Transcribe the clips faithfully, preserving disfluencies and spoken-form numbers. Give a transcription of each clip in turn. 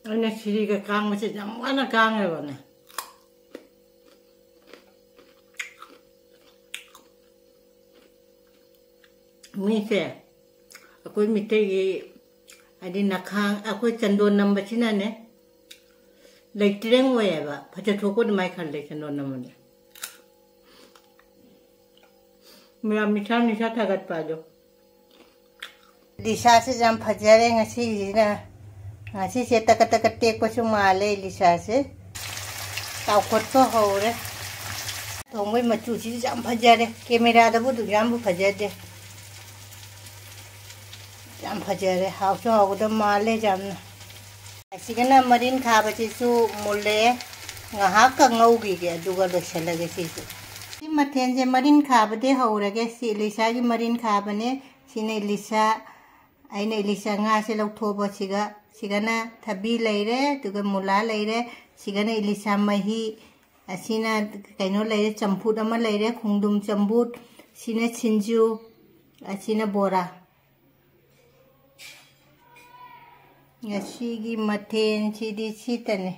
ꯑꯩꯅ ꯁꯤꯔꯤꯒ ꯀꯥꯡꯕꯁꯦ ꯌꯥꯝ ꯋꯥꯅ ꯀꯥꯡꯉꯦꯕꯅꯦ꯫ ꯃꯤꯁꯦ ꯑꯩꯈꯣꯏ ꯃꯤꯇꯩꯒꯤ ꯍꯥꯏꯗꯤ ꯅꯈꯥꯡ ꯑꯩꯈꯣꯏ ꯆꯟꯗꯣꯟ ꯅꯝꯕꯁꯤꯅꯅꯦ ꯂꯩꯇ꯭ꯔꯦꯡ ꯑꯣꯏꯌꯦꯕ꯫ ꯐꯖꯊꯣꯛꯄ ꯑꯗꯨꯃꯥꯏꯅ ꯈꯜꯂꯦ ꯆꯟꯗꯣꯟ ꯅꯝꯕꯁꯦ꯫ ꯃꯌꯥꯝ ꯅꯤꯁꯥ ꯅꯤꯁꯥ ꯊꯥꯒꯠꯄ ꯑꯗꯣ꯫ ꯂꯤꯁꯥꯁꯦ ꯌꯥꯝ ꯐꯖꯔꯦ ꯉꯁꯤꯁꯤꯅ꯫ ꯉꯁꯤꯁꯦ ꯇꯀꯠ ꯇꯀꯠ ꯇꯦꯛꯄꯁꯨ ꯃꯥꯜꯂꯦ ꯂꯤꯁꯥꯁꯦ꯫ ꯇꯥꯎꯈꯠꯄ ꯍꯧꯔꯦ꯫ ꯊꯣꯡꯕꯩ ꯃꯆꯨꯁꯤꯁꯨ ꯌꯥꯝ ꯐꯖꯔꯦ꯫ ꯀꯦꯃꯦꯔꯥꯗꯕꯨ ꯑꯗꯨꯛ ꯌꯥꯝꯕꯨ ꯐꯖꯗꯦ꯫ ꯌꯥꯝ ꯐꯖꯔꯦ꯫ ꯍꯥꯎꯁꯨ ꯍꯥꯎꯒꯗꯕ ꯃꯥꯜꯂꯦ ꯌꯥꯝꯅ꯫ ꯑꯁꯤꯒꯅ ꯃꯔꯤꯟ ꯈꯥꯕꯁꯤꯁꯨ ꯃꯨꯜꯂꯦ꯫ ꯉꯥꯏꯍꯥꯛꯀ ꯉꯧꯈꯤꯒꯦ ꯑꯗꯨꯒ ꯂꯣꯏꯁꯤꯜꯂꯒꯦ ꯁꯤꯁꯨ꯫ ꯁꯤ ꯃꯊꯦꯜꯁꯦ ꯃꯔꯤꯟ ꯈꯥꯕꯗꯤ ꯍꯧꯔꯒꯦ꯫ ꯁꯤ ꯏꯂꯤꯁꯥꯒꯤ ꯃꯔꯤꯟ ꯈꯥꯕꯅꯦ꯫ ꯁꯤꯅ ꯏꯂꯤꯁꯥ꯫ ꯑꯩꯅ ꯏꯂꯤꯁꯥ ꯉꯥꯁꯦ ꯂꯧꯊꯣꯛꯑꯕ ꯁꯤꯒ꯫ ꯁꯤꯒꯅ ꯊꯕꯤ ꯂꯩꯔꯦ, ꯑꯗꯨꯒ ꯃꯨꯂꯥ ꯂꯩꯔꯦ꯫ ꯁꯤꯒꯅ ꯏꯂꯤꯁꯥ ꯃꯍꯤ꯫ ꯑꯁꯤꯅ ꯀꯩꯅꯣ ꯂꯩꯔꯦ, ꯆꯝꯐꯨꯠ ꯑꯃ ꯂꯩꯔꯦ, ꯈꯣꯡꯗ꯭ꯔꯨꯝ ꯆꯝꯐꯨꯠ꯫ ꯁꯤꯅ ꯁꯤꯡꯖꯨ꯫ ꯑꯁꯤꯅ ꯕꯣꯔꯥ꯫ ꯉꯁꯤꯒꯤ ꯃꯊꯦꯜꯁꯤꯗꯤ ꯁꯤꯇꯅꯤ꯫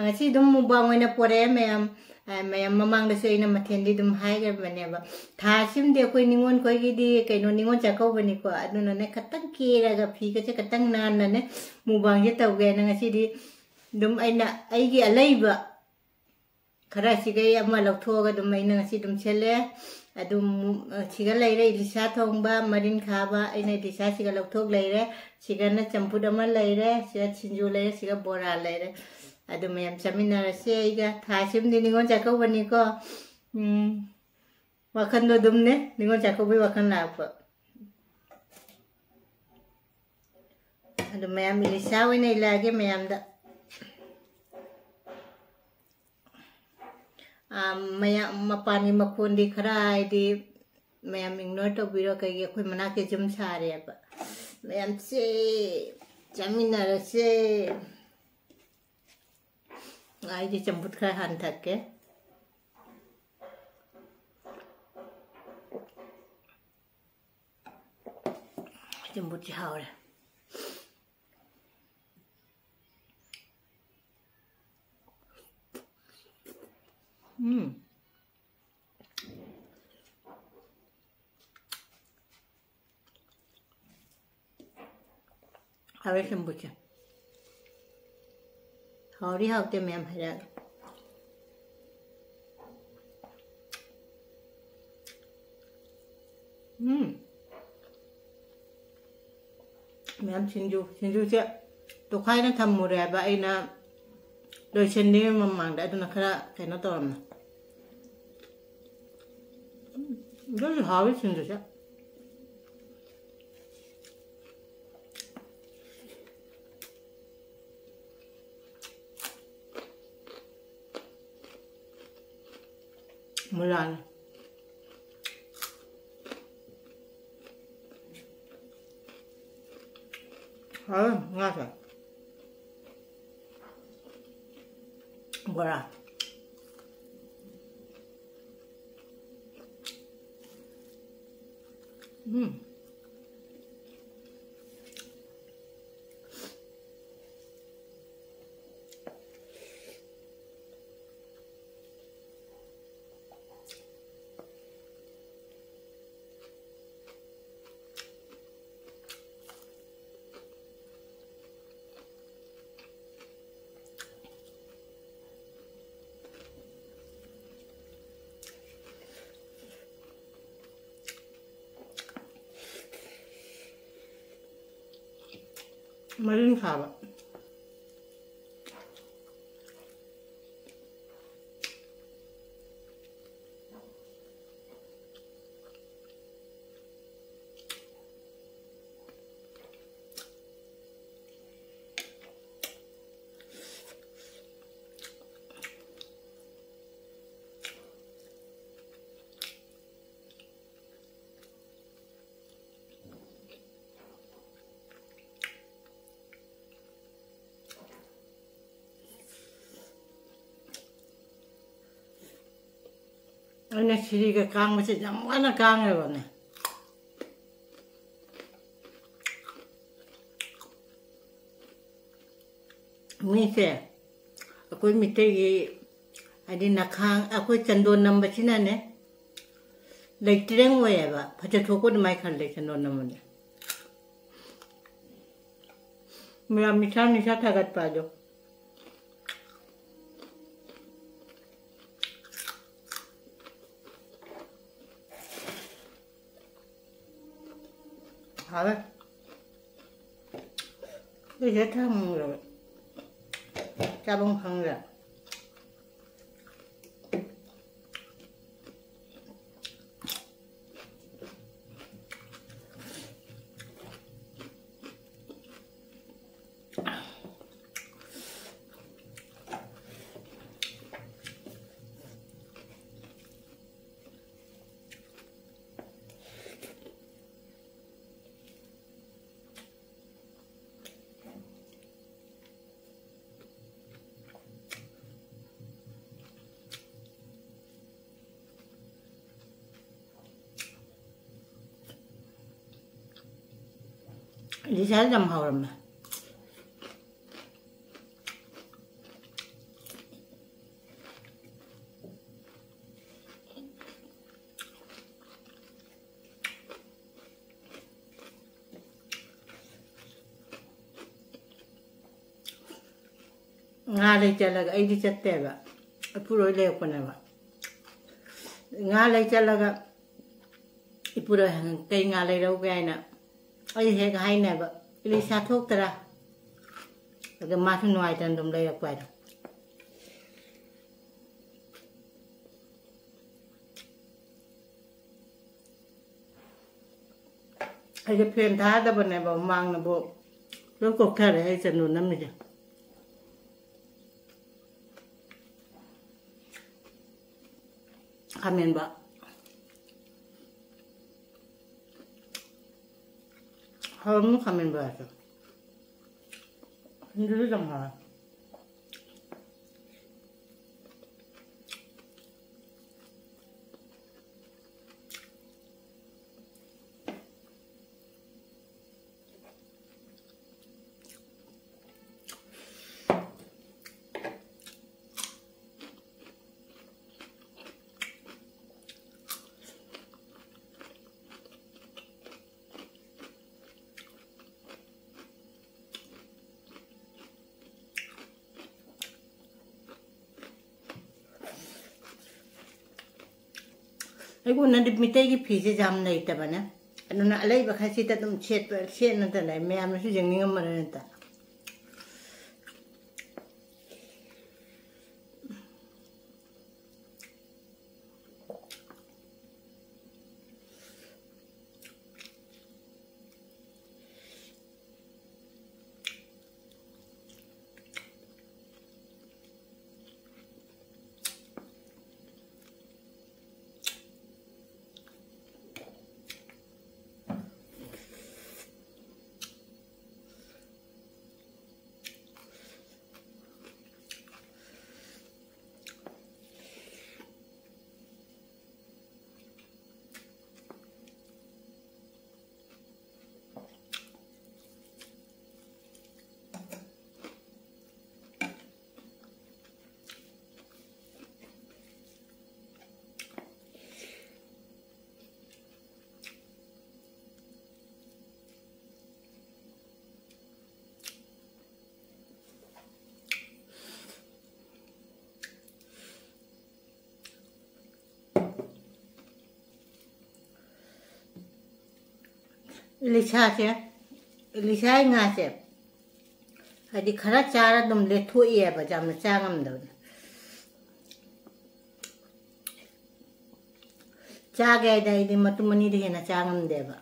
ꯉꯁꯤ ꯑꯗꯨꯝ ꯃꯨꯛꯕꯥꯡ ꯑꯣꯏꯅ ꯄꯣꯔꯛꯑꯦ ꯃꯌꯥꯝ꯫ ꯑ, ꯃꯌꯥꯝ ꯃꯃꯥꯡꯗꯁꯨ ꯑꯩꯅ ꯃꯊꯦꯜꯗꯤ ꯑꯗꯨꯝ ꯍꯥꯏꯈ꯭ꯔꯕꯅꯦꯕ꯫ ꯊꯥ ꯑꯁꯤꯃꯗꯤ ꯑꯩꯈꯣꯏ ꯅꯤꯉꯣꯜ ꯈꯣꯏꯒꯤꯗꯤ ꯀꯩꯅꯣ ꯅꯤꯉꯣꯜ ꯆꯥꯛꯀꯧꯕꯅꯤꯀꯣ꯫ ꯑꯗꯨꯅꯅꯦ ꯈꯇꯪ ꯀꯦꯔꯒ ꯐꯤꯒꯁꯦ ꯈꯇꯪ ꯅꯥꯟꯅꯅꯦ ꯃꯨꯛꯕꯥꯡꯁꯦ ꯇꯧꯒꯦꯅ ꯉꯁꯤꯗꯤ ꯑꯗꯨꯝ ꯑꯩꯅ ꯑꯩꯒꯤ ꯑꯂꯩꯕ ꯈꯔꯁꯤꯒꯩ ꯑꯃ ꯂꯧꯊꯣꯛꯑꯒ ꯑꯗꯨꯝ ꯑꯩꯅ ꯉꯁꯤ ꯑꯗꯨꯝ ꯁꯦꯠꯂꯦ꯫ ꯑꯗꯨꯝ, ꯑ, ꯁꯤꯒ ꯂꯩꯔꯦ ꯏꯂꯤꯁꯥ ꯊꯣꯡꯕ, ꯃꯔꯤꯟ ꯈꯥꯕ, ꯑꯩꯅ ꯏꯂꯤꯁꯥꯁꯤꯒ ꯂꯧꯊꯣꯛ ꯂꯩꯔꯦ꯫ ꯁꯤꯒꯅ ꯆꯝꯐꯨꯠ ꯑꯃ ꯂꯩꯔꯦ, ꯁꯤꯒ ꯁꯤꯡꯖꯨ ꯂꯩꯔꯦ, ꯁꯤꯒ ꯕꯣꯔꯥ ꯂꯩꯔꯦ꯫ ꯑꯗꯨ ꯃꯌꯥꯝ ꯆꯥꯃꯤꯟꯅꯔꯁꯦ ꯑꯩꯒ꯫ ꯊꯥꯁꯤꯃꯗꯤ ꯅꯤꯉꯣꯜ ꯆꯥꯛꯀꯧꯕꯅꯤꯀꯣ꯫ ꯎꯝ, ꯋꯥꯈꯜꯗꯣ ꯑꯗꯨꯝꯅꯦ, ꯅꯤꯉꯣꯜ ꯆꯥꯛꯀꯧꯕꯒꯤ ꯋꯥꯈꯜ ꯂꯥꯛꯄ꯫ ꯑꯗꯨ ꯃꯌꯥꯝ ꯏꯂꯤꯁꯥ ꯑꯣꯏꯅ ꯏꯜꯂꯛꯑꯒꯦ ꯃꯌꯥꯝꯗ꯫ ꯑꯥ, ꯃꯌꯥꯝ ꯃꯄꯥꯟꯒꯤ ꯃꯈꯣꯟꯗꯤ ꯈꯔ ꯍꯥꯏꯗꯤ ꯃꯌꯥꯝ ignore ꯇꯧꯕꯤꯔꯣ, ꯀꯩꯒꯤ ꯑꯩꯈꯣꯏ ꯃꯅꯥꯛꯇ ꯌꯨꯝ ꯁꯥꯔꯦꯕ꯫ ꯃꯌꯥꯝꯁꯦ ꯆꯥꯃꯤꯟꯅꯔꯁꯦ꯫ ꯑꯩꯗꯤ ꯆꯝꯐꯨꯠ ꯈꯔ ꯍꯥꯟꯅ ꯊꯛꯀꯦ꯫ ꯆꯝꯐꯨꯠꯁꯦ ꯍꯥꯎꯔꯦ꯫ ꯎꯝ꯫ ꯍꯥꯎꯋꯦ ꯁꯤꯡꯕꯨꯁꯦ꯫ ꯍꯥꯎꯔꯤ ꯍꯥꯎꯇꯦ ꯃꯌꯥꯝ ꯍꯥꯏꯔꯛꯑꯒꯦ꯫ ꯎꯝ꯫ ꯃꯌꯥꯝ ꯁꯤꯡꯖꯨ, ꯁꯤꯡꯖꯨꯁꯦ ꯇꯣꯈꯥꯏꯅ ꯊꯝꯃꯨꯔꯦ ꯍꯥꯏꯕ ꯑꯩꯅ ꯂꯣꯏꯁꯤꯟꯗ꯭ꯔꯤꯉꯩ ꯃꯃꯥꯡꯗ, ꯑꯗꯨꯅ ꯈꯔ ꯀꯩꯅꯣ ꯇꯧꯔꯝꯃꯦ꯫ ꯎꯝ, ꯑꯗꯨꯁꯨ ꯍꯥꯎꯋꯤ ꯁꯤꯡꯖꯨꯁꯦ꯫ ꯃꯨꯂꯥꯅꯤ꯫ ꯍꯥꯎꯋꯦ ꯉꯥꯁꯦ꯫ ꯕꯣꯔꯥ꯫ ꯎꯝ꯫ ꯃꯔꯤꯟ ꯈꯥꯕ꯫ ꯑꯩꯅ ꯁꯤꯔꯤꯒ ꯀꯥꯡꯕꯁꯦ ꯌꯥꯝ ꯋꯥꯅ ꯀꯥꯡꯉꯦꯕꯅꯦ꯫ ꯃꯤꯁꯦ ꯑꯩꯈꯣꯏ ꯃꯤꯇꯩꯒꯤ ꯍꯥꯏꯗꯤ ꯅꯈꯥꯡ, ꯑꯩꯈꯣꯏ ꯆꯟꯗꯣꯟ ꯅꯝꯕꯁꯤꯅꯅꯦ, ꯂꯩꯇ꯭ꯔꯦꯡ ꯑꯣꯏꯌꯦꯕ꯫ ꯐꯖꯊꯣꯛꯄ ꯑꯗꯨꯃꯥꯏꯅ ꯈꯜꯂꯦ ꯆꯟꯗꯣꯟ ꯅꯝꯕꯁꯦ꯫ ꯃꯌꯥꯝ ꯅꯤꯁꯥ ꯅꯤꯁꯥ ꯊꯥꯒꯠꯄ ꯑꯗꯣ꯫ ꯍꯥꯎꯋꯦ꯫ ꯑꯩꯁꯦ ꯊꯝꯈ꯭ꯔꯕ꯫ ꯆꯥꯐꯝ ꯈꯪꯗ꯭ꯔꯦ꯫ ꯂꯤꯁꯥꯁꯨ ꯌꯥꯝ ꯍꯥꯎꯔꯝꯃꯦ꯫ ꯉꯥ ꯂꯩ ꯆꯠꯂꯒ, ꯑꯩꯗꯤ ꯆꯠꯇꯦꯕ, ꯏꯄꯨꯔꯣꯏ ꯂꯩꯔꯛꯄꯅꯦꯕ꯫ ꯉꯥ ꯂꯩ ꯆꯠꯂꯒ ꯏꯄꯨꯔꯣꯏ ꯍꯪꯉꯦ, "ꯀꯩ ꯉꯥ ꯂꯩꯔꯧꯒꯦ?" ꯍꯥꯏꯅ꯫ ꯑꯩ ꯍꯦꯛ ꯍꯥꯏꯅꯦꯕ, "ꯏꯂꯤꯁꯥ ꯊꯣꯛꯇꯔꯥ?" ꯑꯗ ꯃꯥꯁꯨ ꯅꯨꯡꯉꯥꯏꯇꯅ ꯑꯗꯨꯝ ꯂꯩꯔꯛꯄ ꯍꯥꯏꯗꯣ꯫ ꯑꯩꯁꯦ ꯐꯦꯟ ꯊꯥꯗꯕꯅꯦꯕ, ꯃꯃꯥꯡꯅꯕꯨ ꯂꯣꯏ ꯀꯣꯛꯊꯔꯦ ꯑꯩ ꯆꯟꯗꯣꯟ ꯅꯝꯃꯤꯁꯦ꯫ ꯈꯥꯃꯦꯟꯕ꯫ ꯍꯥꯎꯔꯝꯅꯤ ꯈꯥꯃꯦꯟꯕ ꯍꯥꯏꯁꯦ꯫ ꯁꯤꯡꯖꯨꯗꯨ ꯌꯥꯝ ꯍꯥꯎꯋꯦ꯫ ꯑꯩꯉꯣꯟꯗꯗꯤ ꯃꯤꯇꯩꯒꯤ ꯐꯤꯁꯦ ꯌꯥꯝ ꯂꯩꯇꯕꯅꯦ꯫ ꯑꯗꯨꯅ ꯑꯂꯩꯕ ꯈꯔꯁꯤꯗ ꯑꯗꯨꯝ ꯁꯦꯠꯄ, ꯁꯦꯠꯅꯗ ꯂꯩ꯫ ꯃꯌꯥꯝꯅꯁꯨ ꯌꯦꯡꯅꯤꯡꯉꯝꯃꯔꯣꯏ ꯅꯠꯇ꯫ ꯏꯂꯤꯁꯥꯁꯦ, ꯏꯂꯤꯁꯥꯒꯤ ꯉꯥꯁꯦ, ꯍꯥꯏꯗꯤ, ꯈꯔ ꯆꯥꯔ ꯑꯗꯨꯝ ꯂꯦꯊꯣꯛꯏꯑꯕ, ꯌꯥꯝꯅ ꯆꯥ ꯉꯝꯗꯕꯅꯦ꯫ ꯆꯥꯒꯦ ꯍꯥꯏꯗꯤ ꯑꯩꯗꯤ ꯃꯇꯨꯝ ꯑꯅꯤꯗꯤ ꯍꯦꯟꯅ ꯆꯥ ꯉꯝꯗꯦꯕ꯫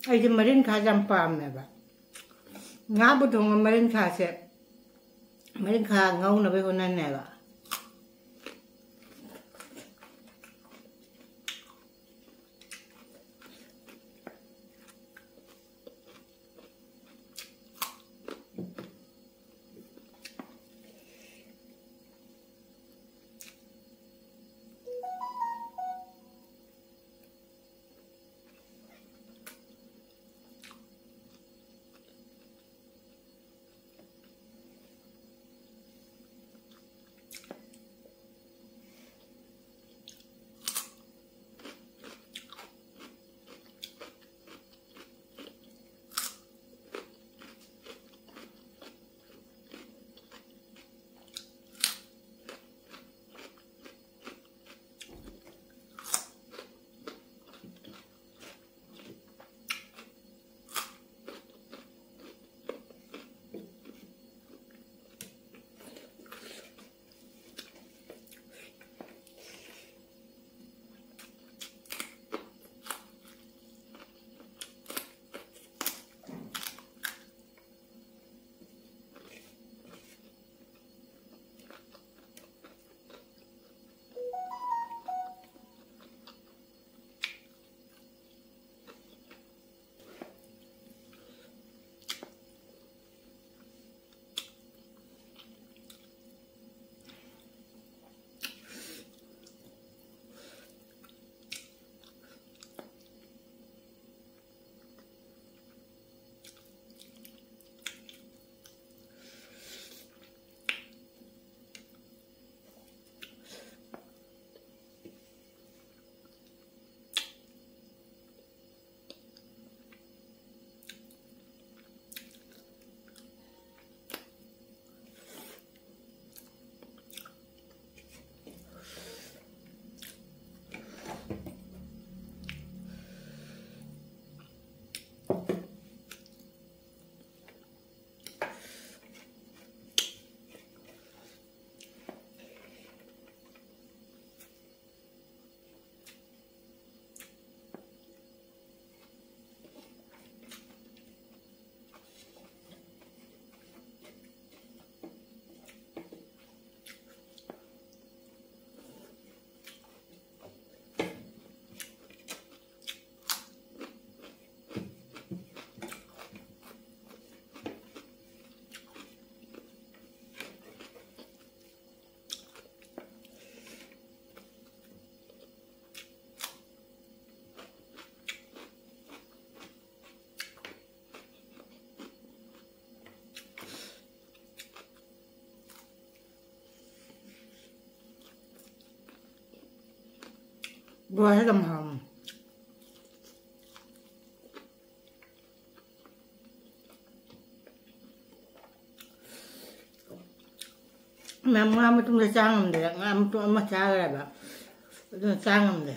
ꯑꯩꯗꯤ ꯃꯔꯤꯟꯈꯥ ꯌꯥꯝ ꯄꯥꯝꯃꯦꯕ꯫ ꯉꯥꯕꯨ ꯊꯣꯡꯉ ꯃꯔꯤꯟꯈꯥꯁꯦ, ꯃꯔꯤꯟꯈꯥ ꯉꯧꯅꯕ ꯍꯣꯠꯅꯅꯦꯕ꯫ ꯕꯣꯔꯥꯁꯦ ꯌꯥꯝ ꯍꯥꯎꯔꯝꯃꯦ꯫ ꯃꯌꯥꯝ ꯉꯥ ꯃꯇꯨꯝꯗ ꯆꯥ ꯉꯝꯗꯦ꯫ ꯉꯥ ꯃꯇꯨꯝ ꯑꯃ ꯆꯥꯈ꯭ꯔꯦꯕ꯫ ꯑꯗꯨꯅ ꯆꯥ ꯉꯝꯗꯦ꯫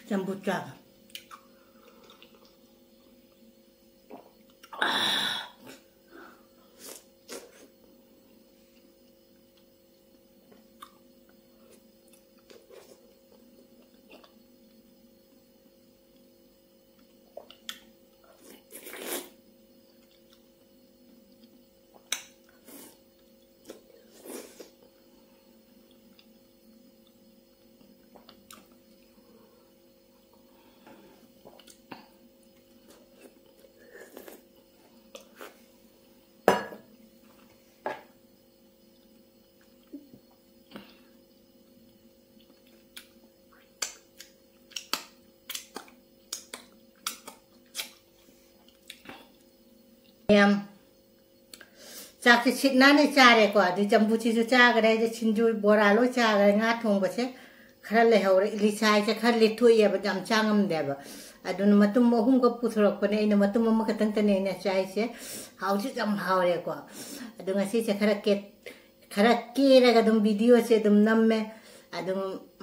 ꯆꯝꯐꯨꯠ ꯆꯥꯕ꯫ ꯃꯌꯥꯝ, ꯆꯥꯛꯁꯦ ꯁꯤꯠ ꯅꯥꯟꯅ ꯆꯥꯔꯦꯀꯣ꯫ ꯑꯗꯩ ꯆꯝꯐꯨꯠꯁꯤꯁꯨ ꯆꯥꯈ꯭ꯔꯦ, ꯑꯗꯩ ꯁꯤꯡꯖꯨ ꯕꯣꯔꯥ ꯂꯣꯏ ꯆꯥꯈ꯭ꯔꯦ꯫ ꯉꯥ ꯊꯣꯡꯕꯁꯦ ꯈꯔ ꯂꯩꯍꯧꯔꯦ꯫ ꯏꯂꯤꯁꯥ ꯍꯥꯏꯁꯦ ꯈꯔ ꯂꯤꯠꯊꯣꯛꯑꯦꯕ, ꯌꯥꯝ ꯆꯥ ꯉꯝꯗꯦꯕ꯫ ꯑꯗꯨꯅ ꯃꯇꯨꯝ ꯑꯍꯨꯝꯒ ꯄꯨꯊꯣꯔꯛꯄꯅꯦ꯫ ꯑꯩꯅ ꯃꯇꯨꯝ ꯑꯃꯈꯛꯇꯪꯇꯅꯦ ꯑꯩꯅ ꯆꯥꯏꯁꯦ꯫ ꯍꯥꯎꯁꯨ ꯌꯥꯝ ꯍꯥꯎꯔꯦꯀꯣ꯫ ꯑꯗꯣ ꯉꯁꯤꯁꯦ ꯈꯔ ꯀꯦ-, ꯈꯔ ꯀꯦꯔꯒ ꯑꯗꯨꯝ ꯚꯤꯗꯤꯑꯣꯁꯦ ꯑꯗꯨꯝ ꯅꯝꯃꯦ꯫ ꯑꯗꯨꯝ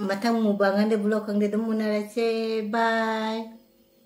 ꯃꯊꯪ ꯃꯨꯛꯕꯥꯡ ꯈꯪꯗꯦ, ꯚ꯭ꯂꯣꯒ ꯈꯪꯗꯦ, ꯑꯗꯨꯝ ꯎꯅꯔꯁꯦ꯫ ꯕꯥꯏ꯫